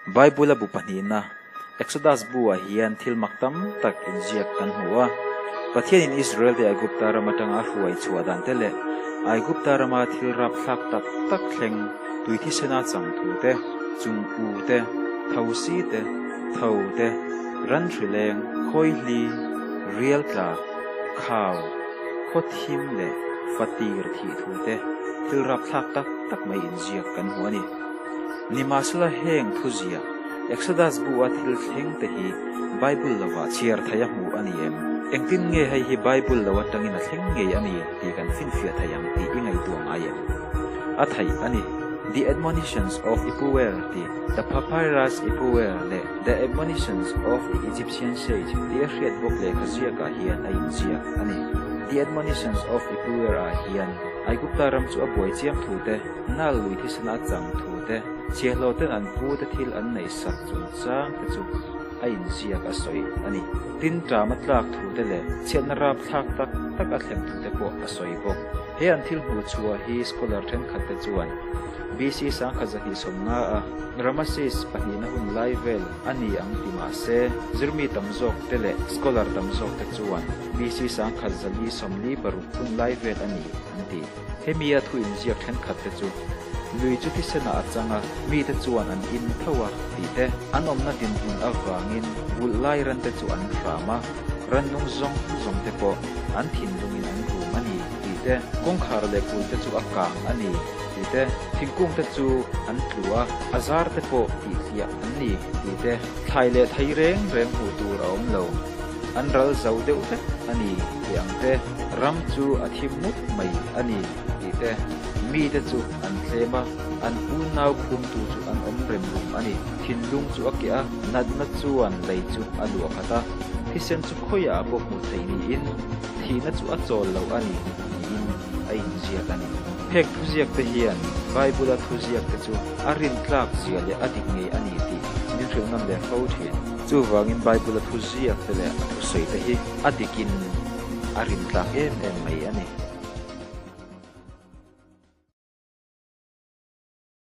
Bible-a bu pahnihna, Exodus bu-ah hian thil mak tam tak inziak kan hmu a. Pathianin Israel-te Aigupta ram atanga a hruai chhuah dan te leh Aigupta rama thil rapthlak tak tak thleng tui thisena chang thu te, chung u te, thosi te, tho te, ran hrileng, khawihli, rial tla, khau, khaw thim leh fatir thih thu te thil rapthlak tak tak mai inziak kan hmu a ni. Nimahsela heng thuzia Exodus bu-a thil thleng te hi Bible lovah chhiar thei a hmuh a ni em? Engtin nge hei hi Bible lo atangin a thleng ngei a ni tih kan finfiah thei ang tih i ngaihtuah ngai em? A theih a ni. The Admonitions of Ipuwer tih The Papyrus Ipuwer leh The Admonitions of the Egyptian Sage tih a hriat bawk lehkha ziakah hian a inziak a ni. The Admonitions of Ipuwer ah hian Aigupta ram chu a buai chiam thu te, Nal lui thisen a chang thu te, chhiahhlawh ten an pu te thil an neih sak chung chang te chu a inziak a sawi a ni. Tin ṭam a tlak thu te leh chhiatna rap thlak tak tak a thleng thu te pawh a sawi bawk. He an thil hmuh chhuah hi scholar thenkhat te chuan BC 1250 a Ramesses pahnihna hun lai vel a ni ang ti mah se, zirmi tam zawk te leh scholar tam zawk te chuan BC 1446 hun lai vel a ni an ti. Hemi a thu inziak thenkhat te chu, Lui chu thisenah a chang a, mite chuan an in tho a, tih te, an awmna dinhmun avangin vulh lai ran te chu an hram a, rannung zawng zawng te pawh an thinlungin an rum a ni, tih te, kawngkhar leh kul te chu a kang a ni, tih te, thingkung te chu an tlu a, a zar te pawh tihhliah an ni, tih te, thlai leh thei reng reng hmuh tur a awm lo, an ral zo deuh vek a ni, tih ang te. Ram chu a thim mup mai a ni tih te, mite chu an tlem a, an unau khumtu chu an awm rem rum a ni. Thinlung chu a keh a, natna chuan lei chu a luah khat a, thisen chu khawiah pawh hmuh theih niin thihna chu a chawl lo a ni tiin a inziak a ni. Heng thuziakte hian Bible-a thuziakte chu a rintlak zia leh a dik ngei a ni tih min hrilh ngam leh fo thin. Chuvangin Bible-a thuziakte leh a thusawite hi a dikin a rintlak em em mai a ni.